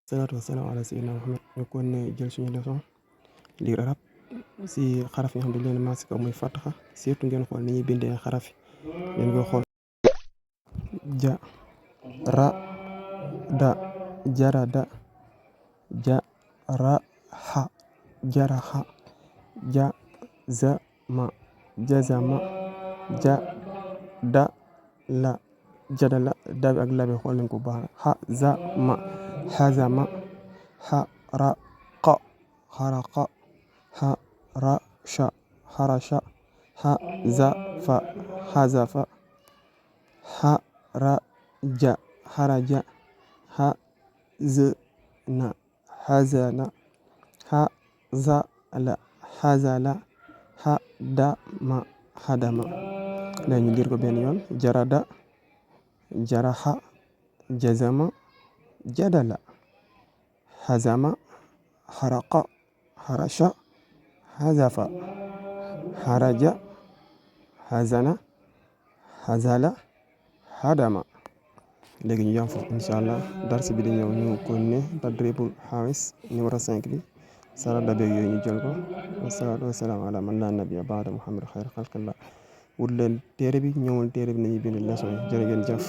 salaatu wasalaam ala sayyidina Muhammad ñu kon ne jël suñu leçon lire arab si xaraf yi nga xam ne dañ leen maas kaw muy fataxa surtout ngeen xool ni ñuy bindee xaraf yi ngeen koy xool ja ra da jarada ja ra xa jaraxa ja za ma jazama ja da la jadala dabi ak labi xool nañ ko baax xa za ma xazama xaraqa xaraqa xarasha xarasha xazafa xazafa xaraja xaraja xazna xazana xazala xazala xadama xadama léegi ñu ngir ko benn yoon jarada jaraxa jazama jadala xazama xaraqa xarasha xazafa xaraja xazana xazala xadama léegi ñu yam foofu incha allah darsi bi di ñëw ñu continuer tadribul xamis numéro 5 bi sarada beeg yooyu ñu jël ko wasalaatu wasalaam ala man laa nabiya baada muhammad xayr xalqillah wut leen téere bi ñëwul téere bi nañuy bind leçon yi jërë ngeen jëf